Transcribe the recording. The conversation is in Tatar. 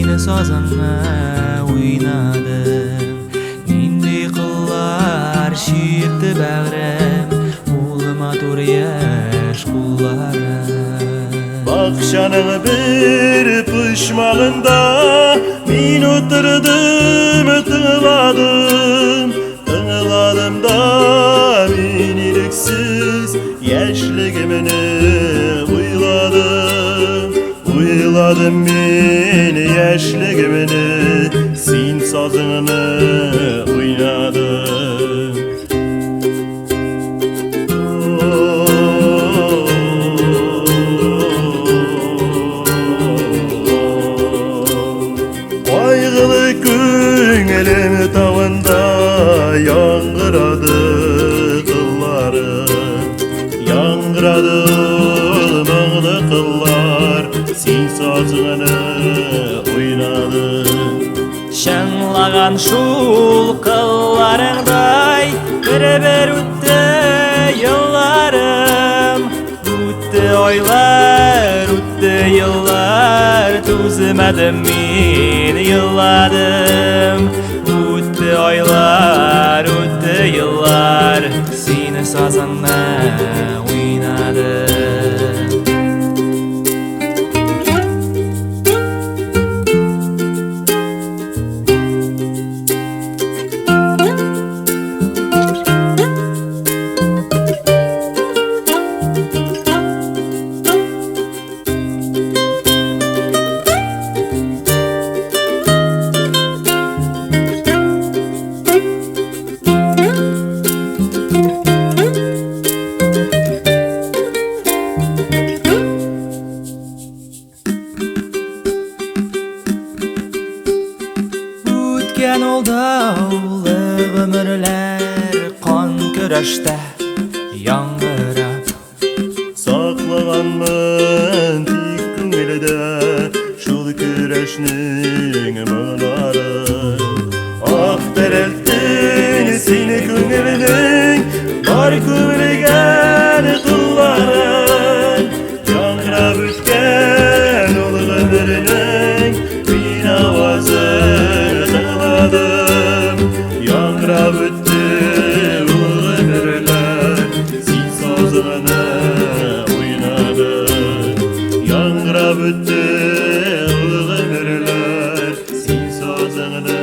Син сазыңны уйнадың. Нинди кыллар чиртте бәгърем, ул матур яшь кулларың. Бакчаның бер почмагында мин утырдым, тыңладым. Тыңладым да мин ирексез яшьлегемне уйладым. Уйладым мин яшьлегемне, син сазыңны уйнадың. Кайгылы күңелем тавында яңгырады кыллары. Яңгырады моңлы кыллар, син сазыңны уйнадың. Чыңлаган шул кылларыңдай бер-бер үтте елларым. Үтте айлар, үтте еллар, түзмәдем мин, елладым. Үтте айлар, үтте еллар, син сазыңны уйнадың. Үткән ул даулы гомерләр кан көрәштә яңгырап. Саклаганмын тик күңелдә шул көрәшнең моңнарын. Ак терелттең син күңелнең бар күмелгән кылларын. Яңгырап үткән ул гомернең мин авазын тыңладым. Яңгырап үтте ул гомерләр, син сазыңны уйнадың. Яңгырап үтте ул гомерләр, син сазыңны